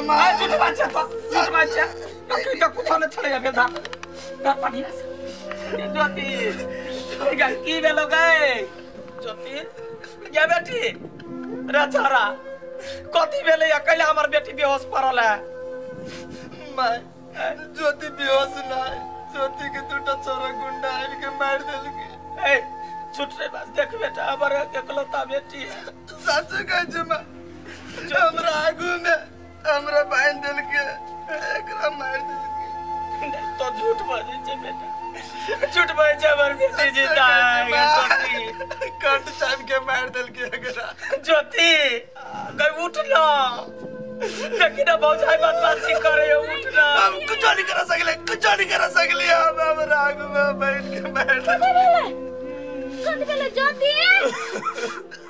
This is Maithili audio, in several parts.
मां। झूठ बात छै तो, झूठ बात छै। ककरो त कुछो नै छलै बेटा। तर पानी ज्योति की भेलो गै ज्योति गे बेटी रे छोरा कथी भेलै या कैला हमर बेटी बेहोश पड़ल है? My ज्योति बेहोश नै, ज्योति के दूटा छोरा गुंडा आबि के मारि देलकै। ए छुट रे बस देख बेटा हमर एकलौता बेटी है। सच कहै छी मां, हमरा आगू में हमरा बान्हि देलकै, एकरा मारि देलकै। तो झूठ बाजै छै बेटा, झूठ बाजै छै हमर बेटी जिंदा है। ज्योति कट चाबि के मारि देलकै एकरा। ज्योति गई उठ ना, देखी ना भौजाई बदमाशी करे, उठ ना। हम कुछ नहीं कर सकले, कुछ नहीं कर सकले हम, हमरा आगू में बैठ के मारि देलकै। कथी भेलै ज्योति?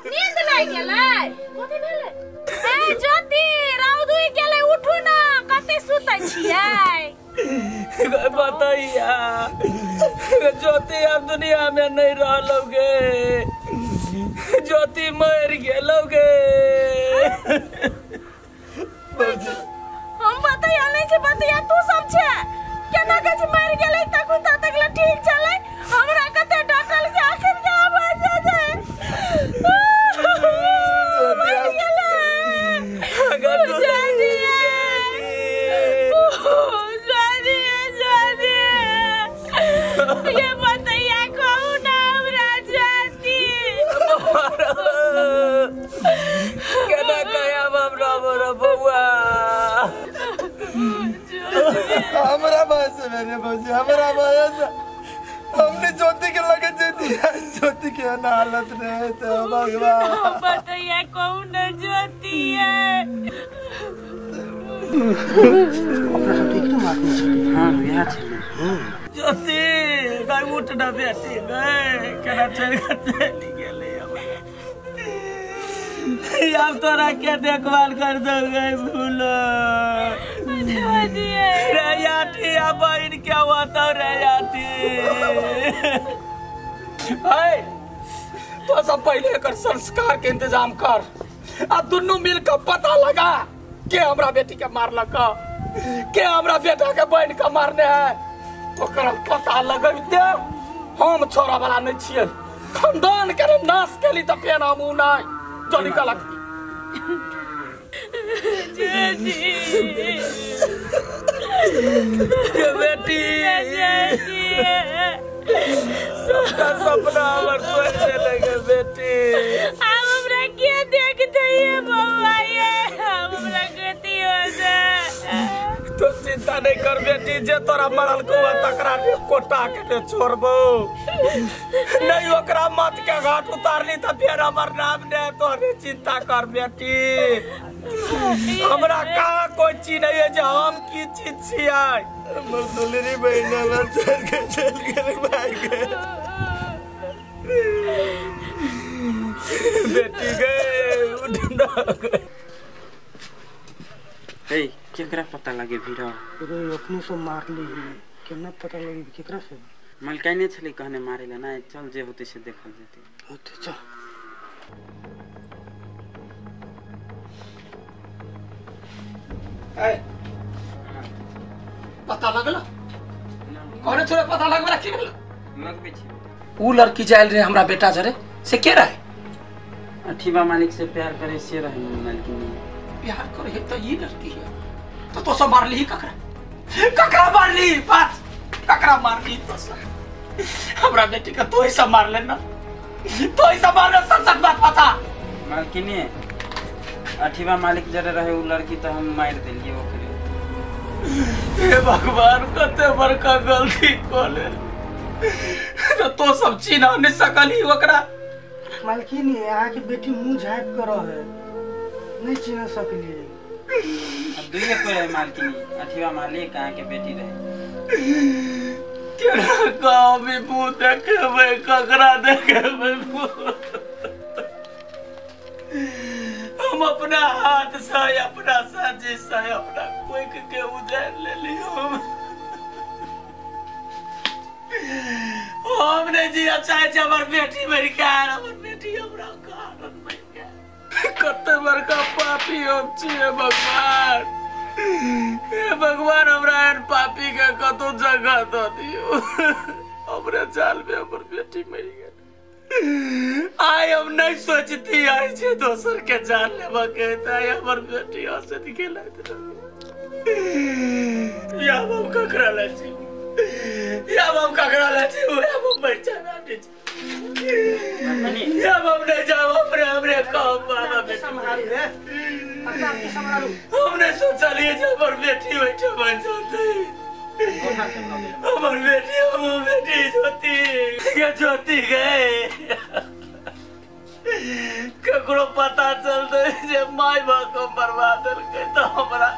नींद लागि गेलै? कथी भेलै? ए ज्योति राउद उगि गेलै, उठू ना, कते सुतै छियै? बताइया ज्योति अब दुनिया में नहीं रहलोगे, ज्योति मर गेलोगे। हम बताइया नहीं छै, बताइया तू सब छै केना के छै मर गेलै? तखन तक ले ठीक छलै, हमरा कते डटल के आखिर के आवाज जाय मर गेलै। ये बताइया कहू ना हमरा ज्योति केना कहब हमरा बड़ा बउआ? हमरा बस मेरे भौजी, हमरा बस हमने ज्योति के लगे जेती, ज्योति के ना हालत रहे तो भगवान। बताइया कहू ना ज्योति है। अपना सब ठीक ना मारने छलै? हां इएह छलै। ज्योति गई उठ ना बेटी गई, केना चलि गेलै अब तोरा के देखभाल कर दो गई भूलो रे याटी बहन क्या हुआ तो रे याटी। तो सब पहले एकर संस्कार के इंतजाम कर आ दुनू मिल के पता लगा के हमरा बेटी के मारलक, के हमरा बेटा के बहन के मारने है, तो पता लगैते हम छोरा वाला नहीं छियै। खानदान के नाश केली त फेर हम उ नहीं जो निकल बेटी सबका सपना हमर तोड़ि देलक बेटी। आब हमरा के देखते ये बौआ, ये हमरा गति हो जाए। तो चिंता नहीं कर बेटी, जे तोरा मरल को तकरा कोटा के ने छोड़बो नहीं, ओकरा मत के घाट उतारली त फेर हमर नाम ने तोरे। चिंता कर बेटी, हमरा कहाँ कोई चीज नहीं है जे हम की चीज छियै। हमर दुलरी बहिन हमर चल के चल गेलै भाई के। बेटी गए उठ ना गए। ए केकरा पता लगे भीड़ा? रे अपने सब मारली केना पता लगे केकरा से? मलकाइने छलै कहने मारे ला ना, चल जे होते से देखल जेतै। होते चल। ए पता लगल? कहने छोरे पता लगबे की भेल? लगबे छी। उ लड़की जायल रे हमरा बेटा जरे से के रहे? अठीबा मालिक से प्यार करे से रहे मालकिनी। प्यार करे है तो ये लड़की है तो सब मारली ककरा? ककरा मारली बात? ककरा मारली तो सब हमरा बेटी का तो ही सब मार लेना, तो ही सब मारले सब सब बात पता। मालकिनी अठीबा मालिक जरे रहे उ लड़की तो हम मार देलिए ओकरे। हे भगवान कते बड़का गलती क ले तो सब चिन्ह नहीं सकली ओकरा। मालकिनी अहाँ के बेटी मुंह झाँप कर रहे नहीं चिन्ह सकलिए। अब दुइये कोई रहे मालकिनी, अठीबा मालिक अहाँ के बेटी रहे। केना गाँव में मुँह देखेबै, ककरा देखेबै मुँह? हम अपना हाथ से अपना साजिश से अपना कोई के उजाड़ लेली। हम नहीं जिया चाहे छी हमर बेटी मरि गेल, हमर बेटी हमरा कारण मरि गेल। कते बड़का पापी हम छियै भगवान। हे भगवान हमरा एहन पापी के कतौ जगह दऽ दियौ। हमरे जाल में हमर बेटी मरि गेल। आइ हम नहीं सोचती आइ जे दोसर के जान लेबऽ के आइ हमर बेटी हँसैत खेलैत रहै। या हम ककरा लए छी, या हम ककरा लए छी, हम मरि जायब। या हम नहीं जाब, हमरे हमरे कहब बाबा बेटी हमने सोचलिए जे हमर बेटी ओहिठाम बन जेतै। हमर बेटी, हमर बेटी ज्योति के ज्योति गए। ककरो पता चलतै जे my बाप के बर्बाद देलकै तऽ हमरा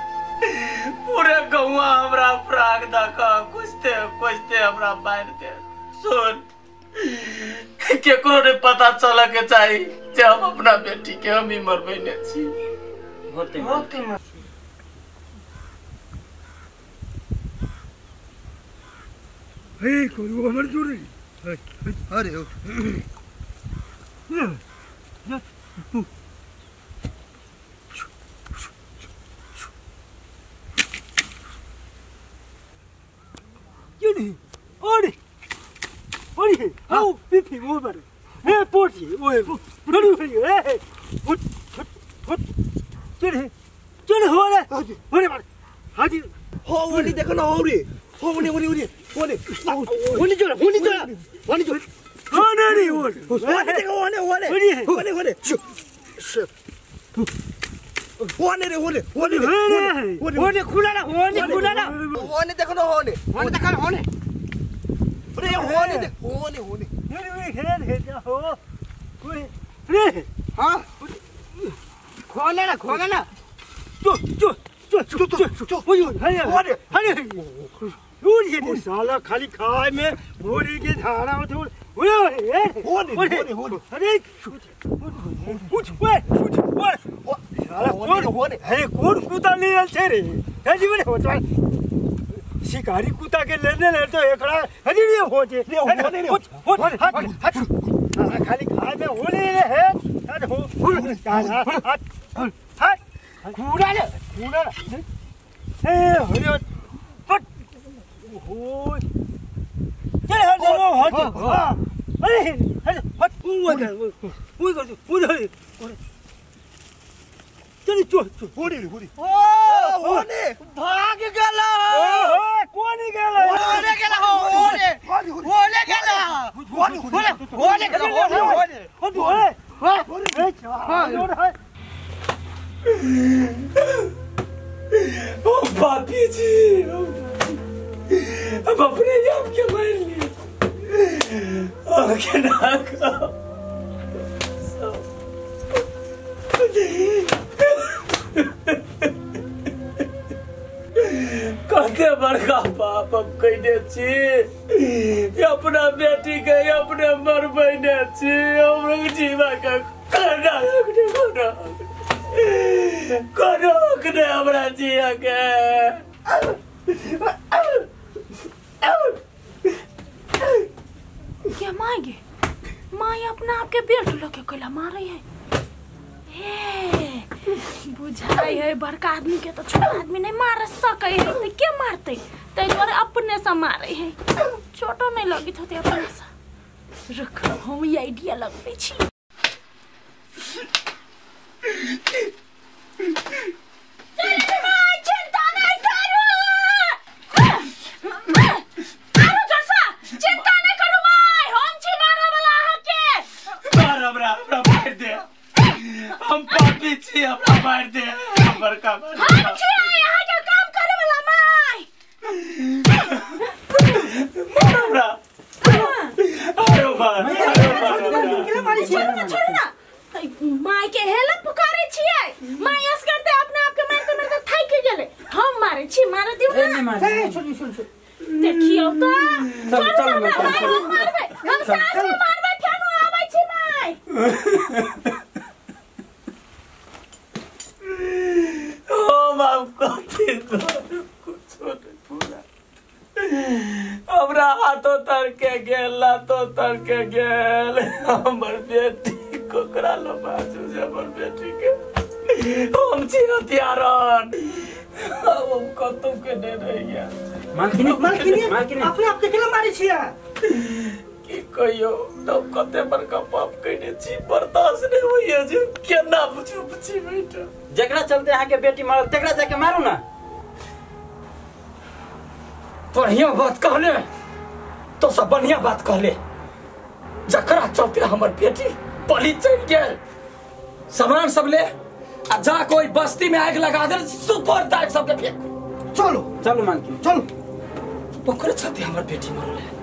पूरे गौआ हमरा फ्राक दऽ कऽ कुछते कुछते हमरा मारि देत। सुन, केकरो नहीं पता चलऽ के चाही जे हम अपना बेटी के हम ही मरबैने छी। होते होते हे कोई हमर जुड़ी। अरे अरे अरे आओ पीपी वो बड़े ए पोटी ओए बड़ी हुई ए उठ उठ चल चल हो रे होरे मार हाजी हो ओनी देखो ना हो रे हो ओनी ओनी ओनी ओनी ओनी जोड़ा ओनी जोड़ा ओनी जोड़ा हो नहीं ओनी ओनी देखो ओनी ओनी ओनी ओनी ओनी रे ओनी ओनी ओनी ओनी खुला ना ओनी खुला ना ओनी देखो ना ओनी ओनी देखो ना ओनी अरे ओनी देख ओनी ओनी रे खेल खेल हो कोई रे हां खोला ना खोला ना चो चो चो चो चो चो ओए हरे हरे हरे ओए साला खाली खाए में मोरी के धारा उठ ओए ओनी ओनी ओनी अरे उठ ओए उठ ओए साला कोन अरे कोन कुत्ता ले आल छे रे हे जीवन हो तो शिकारी कुत्ता के लेने ले तो एकड़ा हजी रे हो जे रे होने रे उठ हट हट खाली खाए में होने रे है हट हो हट हट कूड़ा ले कूड़ा ले ए हरे पट हो चल हट हो हट अरे हट हट ऊ कर ऊ कर ऊ कर चल चो चो होने रे होने ओ होने भाग गेला ओ कोन गेला होने गेला होने होने गेला होने होने गेला होने होने होने होने। ओ पापी जी, हम अपने आप के मार लिए आगे ना खाओ। कते बड़का पाप हम कइने छी, अपना बेटी के अपने मरबैने छी। हम जीवा के कोना कोना कोनो हक नहि हमरा जिया के। क्या माय गे my अपना आपके बेल्ट लके कैला मारे है। ए बुझाई है बड़का आदमी के तो छोटा आदमी नहीं मार सके है तो के मारते, तै दुआरे अपने से मारे है। छोटो नहीं लगित होते अपने से। रुक हम ई आइडिया लगबै छी। चिंता नहीं करू, आरो जोरसँ चिंता नहीं करू my, हम छी मारऽ वाला अहाँके। मार हमरा, हमरा मारि दे, हम पापी छी, हमरा मारि दे, हम बड़का हम छी अहाँके काम करे वाला my. मार हमरा, आरो मार, आरो मार। छोड़ू ना छोड़ू ना, my के हेला पुकारे छियै। My असगर ते अपना आप के मारते मारते थाकि गेलै। हम मारे छी, मारे दियौ ना। ए छोड़ू छोड़ू छोड़ू देखियौ त चल चल माय, हम मारबै, हम साँझ में मारबै, फेनो आबै छी my. ओ बाप कथी करू, कुछो नहीं पूरा। हमरा हाथो तर के गेल, लातो तर के गेल। हमर बेटी कोकरा लो बाजू जे हमर बेटी के हम छी हथियारन। अब हम कतौ के नहीं रह गया। मालकिनी मालकिनी अपने आप के केना मारै छियै? की कहियो तब कते बड़का पाप कइने छी, बर्दाश्त नहीं होइए जे केना चुप छी बेटा। जकरा चलते अहाँ के बेटी मरल तकरा जाके मारू ना। बढ़िया बात कहले तो सब बढ़िया बात कहले। जकरा चलते हमर बेटी पली चलि गेल, सामान सब ले आ जा कोई बस्ती में आग लगा दे, सुपर दाग सबके फेंक। चलो चलो मालकिनी चलो। ओकरे चलते हमर बेटी मरल है।